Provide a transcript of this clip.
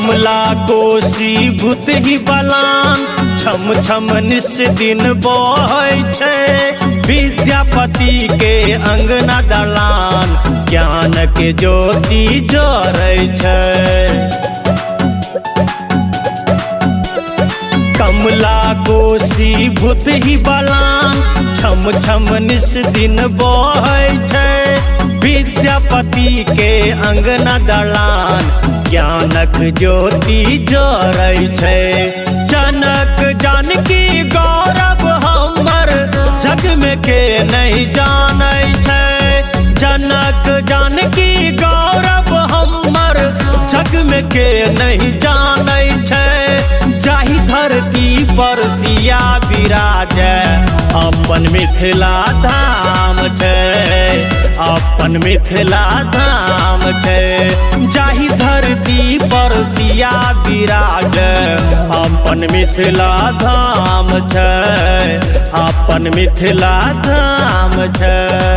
कमला कोसी भूतही बलान छम छम निस दिन बहै छै। विद्यापति के अंगना दलान ज्ञान के ज्योति जरै छै। कमला कोसी भूतही बलान छम छम निस दिन बहै छै। विद्यापति के अंगना दलान ज्ञानक ज्योति जरै छै। जनक जानकी गौरव हमर जग में के नहीं जानै छै। जनक जानकी गौरव हमर जग में के नहीं जानै छै। जाहि धरती पर सिया विराजै अपन मिथिला धाम छै। अपन मिथिला धाम छै। जाहि धरती पर सिया विराजै अपन मिथिला धाम छै। अपन मिथिला धाम छै।